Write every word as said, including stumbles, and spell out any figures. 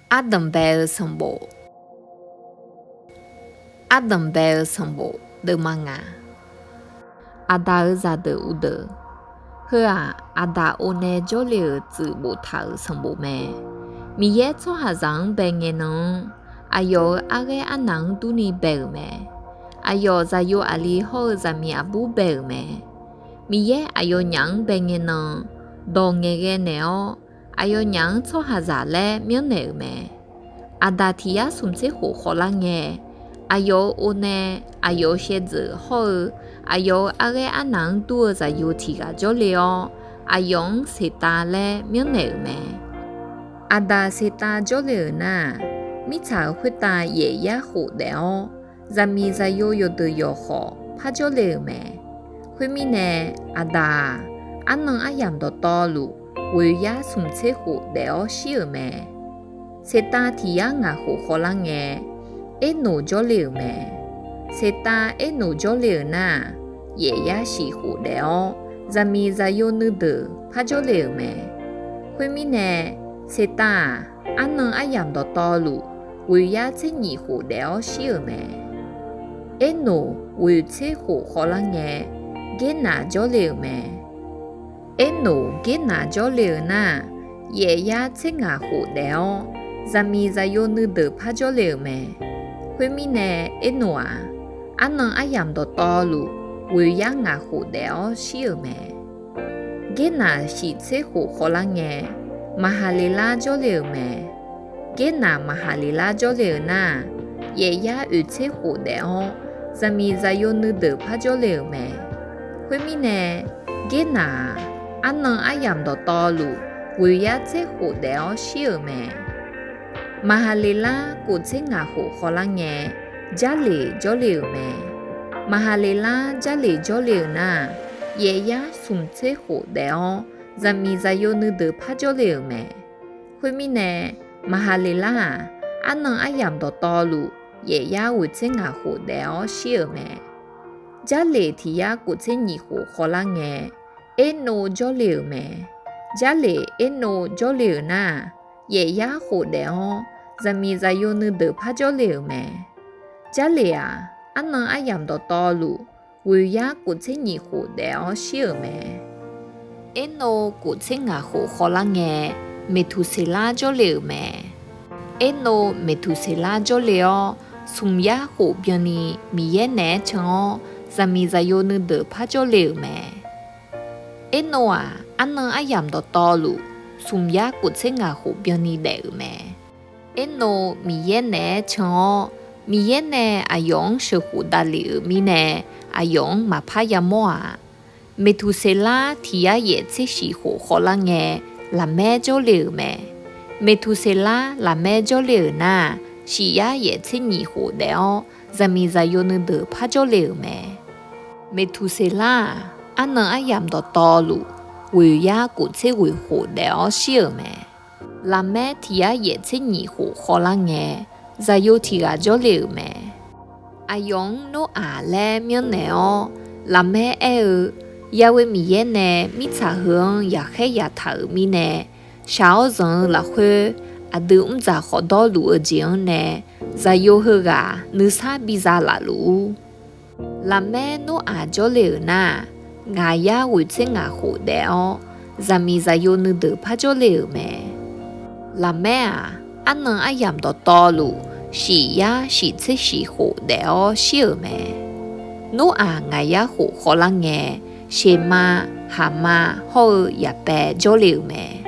Ardanqbae-eu sanqbof. Ardanqbae-eu sanqbof deuvma ngaq. Aqdaq-euq zaqdeuq uqdeuq, heu-aq, Aqdaq o nae jawrle-euq tsuif boftaq-euq sanqbof mae. Miqyaer tsawrhaqzaq-anr bae ngae nan-anr, aqyawf-euq arghaer arnaq-anr durni bae-euq mae. Aqyawf zaqyo aqli hawr-eu zaqmiq aqbur bae-euq mae. Miqyaer aqyawfnyaf-anr bae ngae nan, dawq ngaeqghae naeq-awr, aqyawfnyaf-anr tsawrhaqzaq laer myanrnaeq-euq mae. Aqdaq tiq yar smq tser khof khawvlar ngae, aqyawf-euq o nae aqyawf-euq shaevdzeuf hawr-eu aqyawf-euq arghaer arnaq-anr dur-eu zaqyo tiq ghaq jawrle-awr, aqyawf-anr Seqtav laer myanrnaeq-euq mae. Aqdaq Seqtav jawrle-euq nar-aq, mirtsaq-euq khoertav yaef yar khof daef-awr, zaqmiq zaqyo yawqdeuq yawqkhawf par jawrle-euq mae. Khoermirnae, Aqdaq-aq, arnan aryamq dawqtawvluf, ghoeq yar smq tser khof daef-awr shir-euq mae. Seqtav tiq yar ngaq khof khawvlar ngae, Ernoq jawrle-euq mae. Seqtav Ernoq jawrle-euq nar-aq, yaef yar shif khof daef-awr, zaqmiq zaqyo nuideuq par jawrle-euq mae. Khoermirnae, Seqtav-aq, arnan aryamq dawqtawvluf, ghoeq yar tser nyif khof daef-awr shir-euq mae. Ernoq ghoeq tser khof khawvlar ngae, Gernaq jawrle-euq mae. Ernoq Gernaq jawrle-euq nar-aq, yaef yar tser ngaq khof daef-awr, zaqmiq zaqyo nuideuq par jawrle-euq mae. Khoermirnae, Ernoq-aq, arnan aryamq dawqtawvluf, ghoeq yar ngaq khof daef-awr shir-euq mae. Gernaq shif tser khof khawvlar ngae, Maqhaqleqlar jawrle-euq mae. Gernaq Maqhaqleqlar jawrle-euq nar-aq, yaef yar oeq tser khof daef-awr, zaqmiq zaqyo nuideuq par jawrle-euq mae. Khoermirnae, Gernaq-aq, arnan aryamq dawqtawvluf, ghoeq yar tser khof daef-awr shir-euq mae. Maqhaqleqlar kof tser ngaq khof khawvlar ngae, Jarleq jawrle-euq mae. Maqhaqleqlar Jarleq jawrle-euq nar-aq, yaef yar smq tser khof daef-awr, zaqmiq zaqyo nuideuq par jawrle-euq mae. Khoermirnae, Maqhaqleqlar-aq, arnan aryamq dawqtawvluf, yaef yar ghoeq tser ngaq khof daef-awr shir-euq mae. Jarleq tiq yar kof tser nyif khof khawvlar ngae, Ernov jawrle-euq mae. Jarleq Ernov jawrle-euq nar-aq, yaef yar khof daef-awr, zaqmiq zaqyo nuideuq par jawrle-euq mae. Jarleq-aq, arnan aryamq dawqtawvluf, ghoeq yar kof tser nyif khof daef-awr shir-euq mae. Ernov kof tser ngaq khof khawvlar ngae, Meqtuqseqlar jawrle-euq mae. Ernov Meqtuqseqlar jawrle-awr, smq yar khof byanni Miqyaer naeq-aer can-awr, zaqmiq zaqyo nuideuq par jawrle-euq mae. Ernov-aq, arnan aryamq dawqtawvluf, smq yar kof tser ngaq khof byanni daef-euq mae. Ernov Miqyaer naeq-aer can-awr, Miqyaer nae aqyawf-anr sheuqkhof davlef-euq mirnae, aqyawf-anr maqpar yamawr-aq, Meqtuqseqlar tiq yar yaef tser shif khof khawvlar ngae, Laqmaer jawrle-euq mae. Meqtuqseqlar Laqmaer jawrle-euq nar-aq, shif yar yaef tser nyif khof daef-awr, zaqmiq zaqyo nuideuq par jawrle-euq mae. Meqtuqseqlar-aq, arnan aryamq dawqtawvluf, ghoeq yar kof tser ghoeq khof daef-awr shir-euq mae. Laqmaer tiq yar yaef tser nyif khof khawvlar ngae, zaqyo tiq ghaq jawrle-euq mae. Aqyawf-anr Noraq laer myanrnaeq-awr, Laqmaer aer-eu, Yaghoe Miqyaer nae mirtsaq heu-anr yaqkhaer yataq-euq mirnae, shaq-awr zanq-eu lafkhoer, aqdui mrdzaq khawf dawrluf-eu jeq-anr nae, zaqyo heughaq nuisar biza lafluf-ur. Laqmaer Noraq jawrle-euq nar-aq, ngaq yar ghoeq tser ngaq khof daef-awr, zaqmiq zaqyo nuideuq par jawrle-euq mae. Laqmaer-aq, arnan aryamq dawqtawvluf, shif yar shif tser shif khof daef-awr shir-euq mae. Noraq ngaq yar khof khawvlar ngae, Seqmav, Haqmav hawr-eu Yaqpaev jawrle-euq mae.